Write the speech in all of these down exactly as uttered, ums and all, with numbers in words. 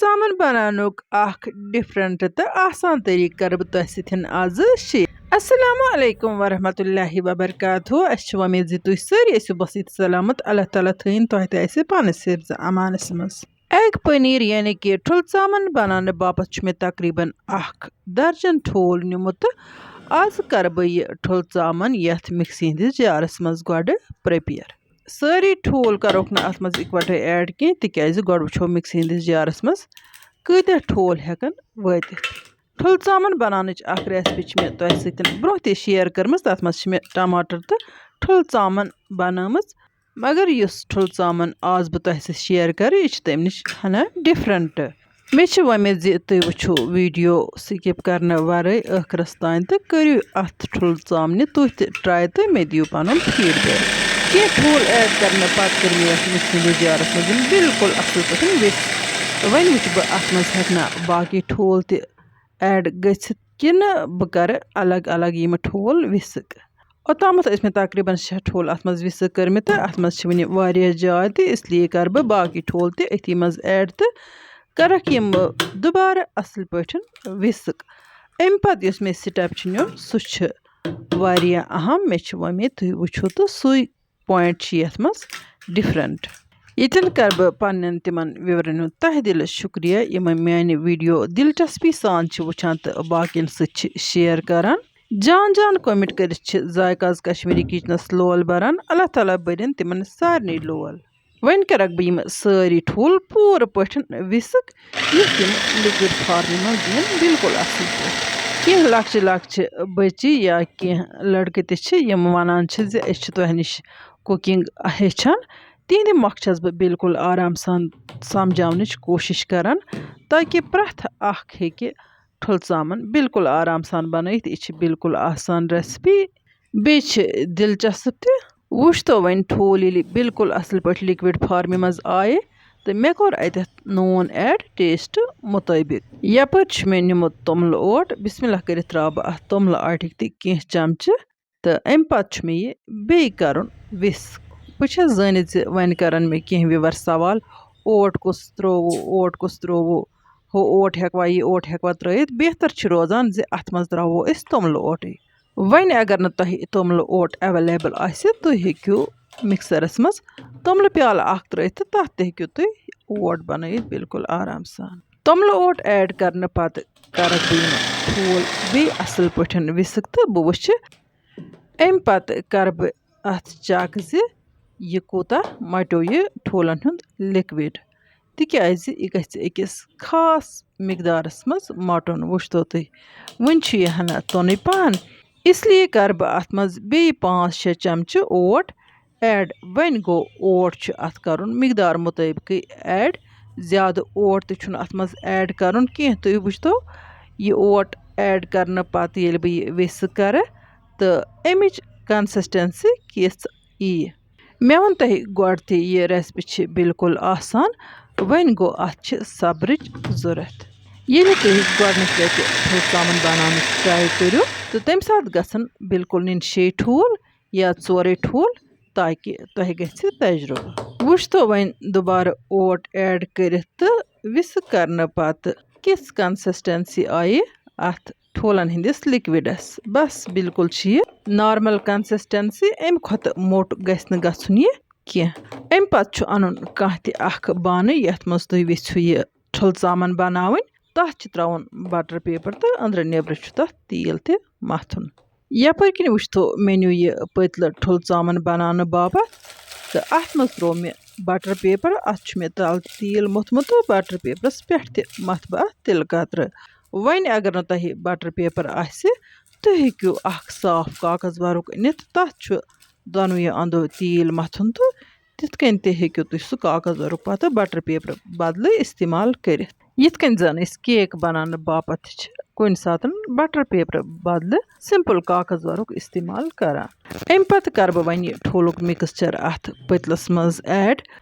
ژامَن بَناونُک اَکھ different تہٕ آسان طریٖقہٕ کَرٕ بہٕ تۄہہِ سۭتۍ آزٕ share۔ السلام علیکم ورحمۃ اللہ وبرکاتہ۔ اَسہِ چھِ وۄمید زِ تُہۍ سٲری ٲسِو بصیٖت سلامت۔ اللہ تعالیٰ تھٲیِن تۄہہِ تہِ اَسہِ پانَس حِفظ امانَس منٛز۔ Egg paneer یعنی کہِ ٹھوٗلہٕ ژامَن بَناونہٕ باپَتھ چھُ مےٚ تقریٖباً اَکھ درجن ٹھوٗل نیُمُت تہٕ آز کَرٕ بہٕ یہِ ٹھوٗلہٕ ژامَن یَتھ mixie ہِنٛدِس جارَس منٛز گۄڈٕ prepare۔ سٲری ٹھوٗل کَرہوکھ نہٕ اَتھ منٛز اِکوَٹَے add کینٛہہ، تِکیٛازِ گۄڈٕ وٕچھو mixie ہِنٛدِس جارَس منٛز کۭتیٛاہ ٹھوٗل ہٮ۪کَن وٲتِتھ۔ ٹھوٗلہٕ ژامَن بَناونٕچ اَکھ recipe چھِ مےٚ تۄہہِ سۭتۍ برٛونٛہہ تہِ share کٔرمٕژ، تَتھ منٛز چھِ مےٚ ٹماٹر تہٕ ٹھوٗلہٕ ژامَن بَنٲومٕژ، مگر یُس ٹھوٗلہٕ ژامَن آز بہٕ تۄہہِ سۭتۍ share کَرٕ، یہِ چھِ تَمہِ نِش ہنا different۔ مےٚ چھِ وۄمید زِ تُہۍ وٕچھِو video skip کرنہٕ ورٲے ٲخرس تام تہٕ کٔرِو اَتھ ٹھوٗلہٕ ژامنہِ تُہۍ تہِ try تہٕ مےٚ دِیِو پنُن feedback۔ کینٛہہ ٹھوٗل add کرنہٕ پتہٕ کٔر مےٚ یَتھ mixie ہِنٛدِس جارس منٛز بالکل اَصٕل پٲٹھۍ whisk۔ وۄنۍ وٕچھِ بہٕ اَتھ منٛز ہٮ۪کنا باقٕے ٹھوٗل تہِ add گٔژھِتھ کِنہٕ بہٕ کرٕ الگ الگ یِم ٹھوٗل whisk۔ اوٚتامَتھ ٲسۍ مےٚ تقریٖباً شےٚ ٹھوٗل اَتھ منٛز whisk کٔرمٕتۍ تہٕ اَتھ منٛز چھِ وٕنہِ واریاہ جاے تہِ، اس لیے کَرٕ بہٕ باقٕے ٹھوٗل تہِ أتھی منٛز add تہٕ کَرَکھ یِم بہٕ دُبارٕ اَصٕل پٲٹھۍ whisk۔ اَمہِ پَتہٕ یُس مےٚ step چھُ نیُن، سُہ چھُ واریاہ اَہَم۔ مےٚ چھِ وۄمید تُہۍ وٕچھِو تہٕ سُے point چھِ یَتھ منٛز different۔ ییٚتٮ۪ن کَرٕ بہٕ پنٛنٮ۪ن تِمَن viewerن ہُنٛد تہہ دِلہٕ شُکریہ، یِم میٛانہِ video دِلچسپی سان چھِ وٕچھان تہٕ باقیَن سۭتۍ چھِ share کَران۔ جان جان comment کٔرِتھ چھِ ذائقہ آز کشمیٖری kitchenس لول بَران۔ اللہ تعالیٰ بٔرِن تِمَن سارنٕے لول۔ وۄنۍ کَرَکھ بہٕ یِم سٲری ٹھوٗل پوٗرٕ پٲٹھۍ whisk، یُتھ یِم liquid formہِ منٛز یِن بالکل اَصٕل پٲٹھۍ۔ کینٛہہ لۄکچہِ لۄکچہِ بٔچی یا کینٛہہ لٔڑکہٕ تہِ چھِ، یِم وَنان چھِ زِ أسۍ چھِ تۄہہِ نِش cooking ہیٚچھان۔ تِہِنٛدِ مۄکھٕ چھَس بہٕ بالکل آرام سان سَمجھاونٕچ کوٗشِش کَران، تاکہِ پرٛٮ۪تھ اَکھ ہیٚکہِ ٹھوٗلہٕ ژامَن بالکل آرام سان بَنٲیِتھ۔ یہِ چھِ بالکل آسان recipe، بیٚیہِ چھِ دِلچسپ تہِ۔ وٕچھ تو وۄنۍ ٹھوٗل ییٚلہِ بالکل اَصٕل پٲٹھۍ liquid formہِ منٛز آیہِ تہٕ مےٚ کوٚر اَتٮ۪تھ نوٗن add taste مُطٲبِق۔ یَپٲرۍ چھُ مےٚ نیُمُت توٚملہٕ اوٹ۔ بسم اللہ کٔرِتھ ترٛاوٕ بہٕ اَتھ توٚملہٕ آٹِکۍ تہِ کینٛہہ چمچہٕ۔ تہٕ اَمہِ پَتہٕ چھُ مےٚ یہِ بیٚیہِ کَرُن whisk۔ بہٕ چھَس زٲنِتھ زِ وۄنۍ کَرَن مےٚ کینٛہہ viewer سوال، اوٹ کُس ترٛووُ، اوٹ کُس ترٛووُ، ہُہ اوٹ ہٮ۪کوا، یہِ اوٹ ہٮ۪کوا ترٛٲیِتھ؟ بہتر چھُ روزان زِ اَتھ منٛز ترٛاوو أسۍ توٚملہٕ اوٹٕے۔ وۄنۍ اگر نہٕ تۄہہِ توٚملہٕ اوٹ available آسہِ، تُہۍ ہیٚکِو mixerس منٛز توٚملہٕ پیالہٕ اَکھ ترٛٲیِتھ تہٕ تَتھ تہِ ہیٚکِو تُہۍ اوٹ بَنٲیِتھ بالکل آرام سان۔ توٚملہٕ اوٹ add کَرنہٕ پَتہٕ کَرَکھ بہٕ یِم ٹھوٗل بیٚیہِ اَصٕل پٲٹھۍ whisk تہٕ بہٕ وٕچھِ اَمہِ پَتہٕ کَرٕ بہٕ اَتھ check زِ یہِ کوٗتاہ مَٹیو یہِ ٹھوٗلَن ہُنٛد liquid، تِکیٛازِ یہِ گژھِ أکِس خاص مقدارَس منٛز مَٹُن۔ وٕچھتو تُہۍ، وٕنہِ چھُ یہِ ہنا توٚنُے پَہَن، اس لیے کَرٕ بہٕ اَتھ منٛز بیٚیہِ پانٛژھ شےٚ چمچہٕ اوٹ add۔ وۄنۍ گوٚو، اوٹ چھُ اَتھ کَرُن مقدار مُطٲبقٕے add، زیادٕ اوٹ تہِ چھُنہٕ اَتھ منٛز add کَرُن کینٛہہ۔ تُہۍ وٕچھتو، یہِ اوٹ add کَرنہٕ پَتہٕ ییٚلہِ بہٕ یہِ whisk کَرٕ تہٕ اَمِچ consistency کِژھ یی۔ مےٚ ووٚن تۄہہِ گۄڈٕ تہِ، یہِ recipe چھِ بالکل آسان، وۄنۍ گوٚو اَتھ چھِ صبرٕچ ضوٚرَتھ۔ ییٚلہِ تُہۍ گۄڈٕنِچ لَٹہِ ٹھوٗل ژامَن بَناونٕچ try کٔرِو تہٕ تَمہِ ساتہٕ گژھن بالکل نِنۍ شے ٹھوٗل یا ژورے ٹھوٗل، تاکہِ تۄہہِ گژھِ تجربہٕ۔ وٕچھتو وۄنۍ دُبارٕ اوٹ add کٔرِتھ تہٕ whisk کرنہٕ پتہٕ کِژھ consistency آیہِ اتھ ٹھوٗلن ہٕنٛدِس liquidس۔ بس، بالکل چھُ یہِ normal consistency، امہِ کھۄتہٕ موٚٹ گژھِ نہٕ گژھُن یہِ کینٛہہ۔ امہِ پتہٕ چھُ انُن کانٛہہ تہِ اکھ بانہٕ، یتھ منٛز تُہۍ یژھِو یہِ ٹھوٗلہٕ ژامن بناوٕنۍ۔ تتھ چھُ ترٛاوُن butter paper تہٕ أنٛدرٕ نیٚبرٕ چھُ تتھ تیٖل تہِ مَتھُن۔ یپٲرۍ کِنۍ وٕچھتو، مےٚ نیوٗ یہِ پٔتلہٕ ٹھوٗلہٕ ژامَن بَناونہٕ باپَتھ، تہٕ اَتھ منٛز ترٛوو مےٚ butter paper۔ اَتھ چھُ مےٚ تَل تیٖل موٚتھمُت تہٕ butter paperس پٮ۪ٹھ تہِ مَتھٕ بہٕ اَتھ تِلہٕ قطرٕ۔ وۄنۍ اگر نہٕ تۄہہِ butter paper آسہِ، تُہۍ ہیٚکِو اَکھ صاف کاغذ ورُق أنِتھ، تَتھ چھُ دۄنوٕیو اَنٛدو تیٖل مَتھُن تہٕ تِتھ کٔنۍ تہِ ہیٚکِو تُہۍ سُہ کاغذ ورُق پَتہٕ butter paper بدلہٕ استعمال کٔرِتھ۔ یِتھ کٔنۍ زَن أسۍ cake بَناونہٕ باپَتھ تہِ چھِ کُنہِ ساتہٕ butter paper بدلہٕ simple کاغذ ورُق استعمال کران۔ اَمہِ پَتہٕ کَرٕ بہٕ وۄنۍ یہِ ٹھوٗلُک mixture اَتھ پٔتلَس منٛز add۔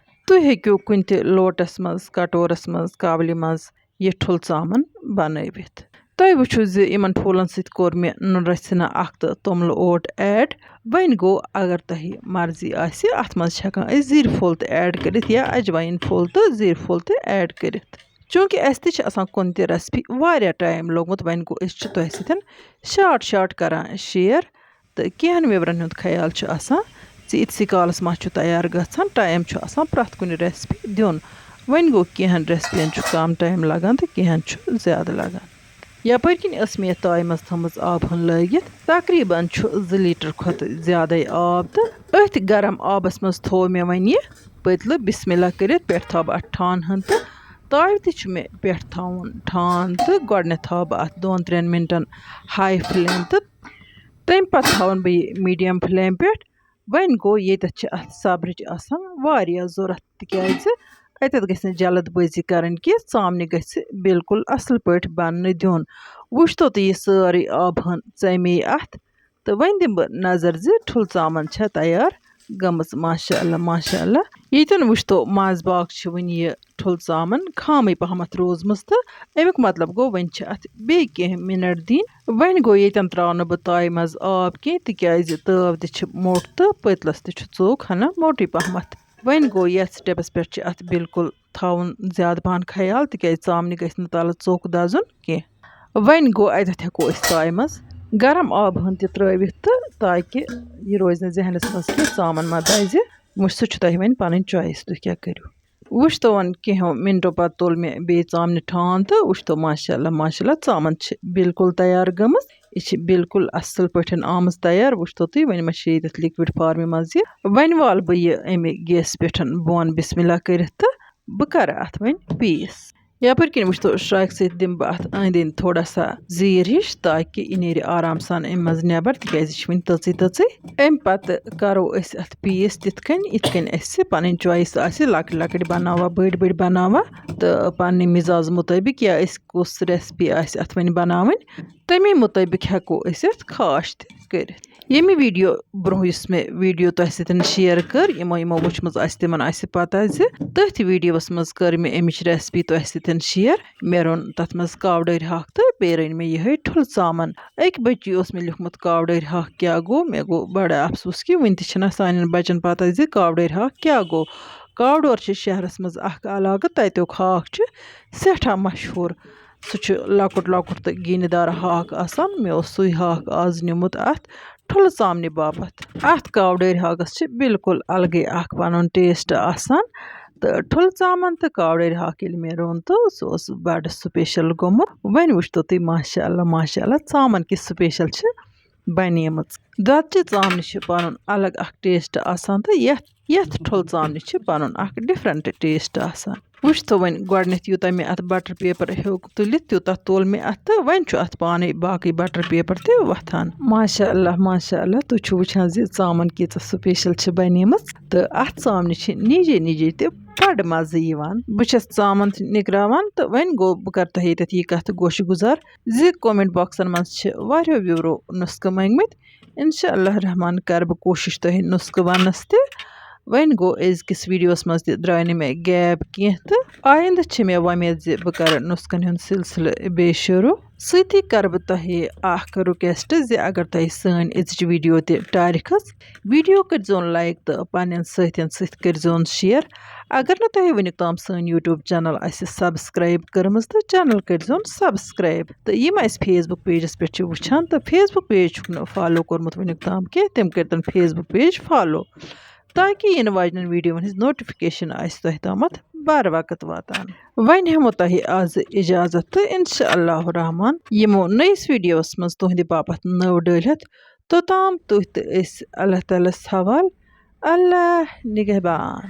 تُہۍ ہیٚکِو کُنہِ تہِ لوٹَس منٛز، کٹورَس منٛز، کاولہِ منٛز یہِ ٹھوٗلہٕ ژامَن بَنٲوِتھ۔ تُہۍ وٕچھِو زِ یِمَن ٹھوٗلَن سۭتۍ کوٚر مےٚ نُنہٕ رَژھِ ہنا اَکھ تہٕ توٚملہٕ اوٹ add۔ وۄنۍ گوٚو، اگر تۄہہِ مرضی آسہِ، اَتھ منٛز چھِ ہٮ۪کان أسۍ زِرۍ پھوٚل تہِ add کٔرِتھ یا اجوایِن پھوٚل تہٕ زِرۍ پھوٚل تہِ add کٔرِتھ۔ چوٗنٛکہِ اَسہِ تہِ چھِ آسان کُنہِ تہِ recipe واریاہ time لوٚگمُت، وۄنۍ گوٚو أسۍ چھِ تۄہہِ سۭتۍ short short کَران share، تہٕ کینٛہَن viewerن ہُنٛد خیال چھُ آسان زِ ییٖتسٕے کالَس ما چھُ تیار گژھان، time چھُ آسان پرٛٮ۪تھ کُنہِ recipe دیُن۔ وۄنۍ گوٚو کینٛہَن recipeین چھُ کَم time لَگان تہٕ کینٛہَن چھُ زیادٕ لَگان۔ یَپٲرۍ کِنۍ ٲس مےٚ یَتھ تایہِ منٛز تھٲومٕژ آبہٕ ہٕن لٲگِتھ، تقریٖباً چھُ زٕ litre کھۄتہٕ زیادَے آب، تہٕ أتھۍ گرم آبَس منٛز تھوو مےٚ وۄنۍ یہِ پٔتلہٕ بسم اللہ کٔرِتھ، پٮ۪ٹھٕ تھاوٕ بہٕ اَتھ ٹھانہٕ ہٕن تہٕ تایہِ تہِ چھُ مےٚ پٮ۪ٹھ تھاوُن ٹھانہٕ تہٕ گۄڈٕنٮ۪تھ تھاوٕ بہٕ اَتھ دۄن ترٛٮ۪ن مِنٹَن high flame تہٕ تَمہِ پَتہٕ تھاوَن بہٕ یہِ medium flame پٮ۪ٹھ۔ وۄنۍ گوٚو ییٚتٮ۪تھ چھِ اَتھ صبرٕچ آسان واریاہ ضوٚرَتھ، تِکیٛازِ اَتٮ۪تھ گژھِ نہٕ جلد بٲزی کَرٕنۍ کینٛہہ، ژامنہِ گژھِ بالکل اَصٕل پٲٹھۍ بَننہٕ دیُن۔ وٕچھتو تُہۍ یہِ سٲرٕے آبہٕ ہَن ژَمے اَتھ، تہٕ وۄنۍ دِمہٕ بہٕ نظر زِ ٹھُل ژامَن چھےٚ تیار گٔمٕژ۔ ماشاء اللہ، ماشاء اللہ۔ ییٚتٮ۪ن وٕچھتو منٛز باگ چھِ وٕنہِ یہِ ٹھُل ژامَن خامٕے پَہمَتھ روٗزمٕژ، تہٕ اَمیُک مطلب گوٚو وۄنۍ چھِ اَتھ بیٚیہِ کینٛہہ مِنَٹ دِنۍ۔ وۄنۍ گوٚو ییٚتٮ۪ن ترٛاو نہٕ بہٕ تایہِ منٛز آب کینٛہہ، تِکیٛازِ تٲو تہِ چھِ موٚٹ تہٕ پٔتلَس تہِ چھُ ژوٚک ہَنا موٚٹُے پَہمَتھ۔ وۄنۍ گوٚو یَتھ stepس پٮ۪ٹھ چھِ اَتھ بالکل تھاوُن زیادٕ پَہَن خیال، تِکیٛازِ ژامنہِ گژھِ نہٕ تَلہٕ ژوٚک دَزُن کینٛہہ۔ وۄنۍ گوٚو اَتٮ۪تھ ہٮ۪کو أسۍ تایہِ منٛز گرم آبہٕ ہن تہِ ترٛٲوِتھ، تہٕ تاکہِ یہِ روزِ نہٕ ذہنَس منٛز کینٛہہ ژامَن ما دَزِ۔ وۄنۍ سُہ چھُ تۄہہِ وۄنۍ پَنٕنۍ choice، تُہۍ کیٛاہ کٔرِو۔ وٕچھتو وۄنۍ کینٛہو مِنٹو پَتہٕ تُل مےٚ بیٚیہِ ژامنہِ ٹھانہٕ تہٕ وٕچھتو ماشاء اللہ، ماشاء اللہ، ژامَن چھِ بالکل تیار گٔمٕژ۔ یہِ چھِ بالکل اَصٕل پٲٹھۍ آمٕژ تیار۔ وٕچھتو تُہۍ، وۄنۍ ما چھِ ییٚتٮ۪تھ liquid formہِ منٛز یہِ۔ وۄنۍ والہٕ بہٕ یہِ اَمہِ gas پٮ۪ٹھ بۄن بسم اللہ کٔرِتھ تہٕ بہٕ کَرٕ اَتھ وۄنۍ piece۔ یَپٲرۍ کِنۍ وٕچھتو شرٛاکہِ سۭتۍ دِمہٕ بہٕ اَتھ أنٛدۍ أنٛدۍ تھوڑا سا زیٖر ہِش، تاکہِ یہِ نیرِ آرام سان اَمہِ منٛز نٮ۪بر، تِکیٛازِ یہِ چھِ وٕنہِ تٔژٕے تٔژٕے۔ اَمہِ پَتہٕ کَرو أسۍ اَتھ piece تِتھ کٔنۍ، یِتھ کٔنۍ اَسہِ پَنٕنۍ choice آسہِ، لۄکٕٹۍ لۄکٕٹۍ بَناوان، بٔڑۍ بٔڑۍ بَناوان، تہٕ پَنٕنہِ مِزاز مُطٲبِق یا أسۍ کُس recipe آسہِ اَتھ وۄنۍ بَناوٕنۍ، تَمی مُطٲبِق ہٮ۪کو أسۍ اَتھ خاش تہِ کٔرِتھ۔ ییٚمہِ video برونٛہہ یُس مےٚ video تۄہہِ سۭتۍ share کٔر، یِمو یِمو وٕچھمٕژ آسہِ، تِمن آسہِ پتہ زِ تٔتھۍ videoس منٛز کٔر مےٚ اَمِچ recipe تۄہہِ سۭتۍ share۔ مےٚ روٚن تَتھ منٛز کاو ڈٲرۍ ہاکھ تہٕ بیٚیہِ رٔنۍ مےٚ یِہوٚے ٹھُلہٕ ژامَن۔ أکۍ بٔچی اوس مےٚ لیوٗکھمُت کاو ڈٲرۍ ہاکھ کیٛاہ گوٚو۔ مےٚ گوٚو بڑٕ افسوٗس کہِ وٕنہِ تہِ چھِنہٕ سانٮ۪ن بَچَن پتہ زِ کاو ڈٲرۍ ہاکھ کیٛاہ گوٚو۔ کاو ڈور چھِ شہرَس منٛز اَکھ علاقہٕ، تَتیُک ہاکھ چھُ سٮ۪ٹھاہ مشہوٗر۔ سُہ چھُ لۄکُٹ لۄکُٹ تہٕ گیٖنہِ دار ہاکھ آسان۔ مےٚ اوس سُے ہاکھ آز نیوٗمُت اَتھ ٹھُلہٕ ژامنہِ باپتھ۔ اَتھ کاو ڈٲرۍ ہاکَس چھِ بالکل الگٕے اَکھ پَنُن taste آسان۔ تہٕ ٹھُلہٕ ژامَن تہٕ کاو ڈٲرۍ ہاکھ ییٚلہِ مےٚ روٚن تہٕ سُہ اوس بَڑٕ special گوٚمُت۔ وۄنۍ وٕچھتو تُہۍ، ماشاء اللہ، ماشاء اللہ، ژامَن کِژھ special چھِ بَنیمٕژ۔ دۄدچہِ ژامنہِ چھِ پَنُن الگ اَکھ taste آسان تہٕ یَتھ یَتھ ٹھُلہٕ ژامنہِ چھِ پَنُن اَکھ different taste آسان۔ وٕچھتو وۄنۍ گۄڈٕنٮ۪تھ یوٗتاہ مےٚ اَتھ butter paper ہیوٚک تُلِتھ، تیوٗتاہ تُل مےٚ اَتھ تہٕ وۄنۍ چھُ اَتھ پانَے باقٕے butter paper تہِ وۄتھان۔ ماشاء اللہ، ماشاء اللہ، تُہۍ چھِو وٕچھان زِ ژامَن کۭژاہ special چھِ بَنیمٕژ تہٕ اَتھ ژامنہِ چھِ نِجے نِجے تہِ بَڑٕ مَزٕ یِوان۔ بہٕ چھَس ژامَن تہِ نِکراوان تہٕ وۄنۍ گوٚو بہٕ کَرٕ تۄہہِ ییٚتٮ۪تھ یہِ کَتھ گوشہِ گُزار زِ comment boxن منٛز چھِ واریاہو viewerو نُسخہٕ مٔنٛگمٕتۍ۔ انشاء اللہ الرحمن کرٕ بہٕ کوٗشش تۄہہِ نُسخہٕ وننس تہِ۔ وۄنۍ گوٚو أزکِس videoس منٛز تہِ درٛاے نہٕ مےٚ gap کینٛہہ تہٕ آیندٕ چھِ مےٚ وۄمید زِ بہٕ کرٕ نُسخن ہُنٛد سلسلہٕ بیٚیہِ شروع۔ سۭتی کرٕ بہٕ تۄہہِ اکھ request زِ اگر تۄہہِ سٲنۍ أزِچ video تہِ ٹارِ کھٔژ، video کٔرۍزیون like تہٕ پننٮ۪ن سٲتھٮ۪ن سۭتۍ کٔرۍزیون share۔ اگر نہٕ تۄہہِ وٕنیُک تام سٲنۍ YouTube channel آسہِ subscribe کٔرمٕژ تہٕ channel کٔرۍزیون subscribe۔ تہٕ یِم اَسہِ Facebook pageس پٮ۪ٹھ چھِ وٕچھان تہٕ Facebook page چھُکھ نہٕ follow کوٚرمُت وٕنیُک تام کینٛہہ، تِم کٔرۍتن Facebook page follow، تاکہِ یِنہٕ واجنٮ۪ن videoون ہٕنٛز notification آسہِ تۄہہِ تامَتھ بر وقت واتان۔ وۄنۍ ہٮ۪مو تۄہہِ آزٕ اجازت تہٕ انشاء اللہ الرحمن یِمو نٔیِس videoس منٛز تُہنٛدِ باپتھ نٔو ڈٲلۍ ہٮ۪تھ۔ توٚتام تُہۍ تہٕ أسۍ اللہ تعالیٰ ہَس حوال۔ اللہ نگہبان۔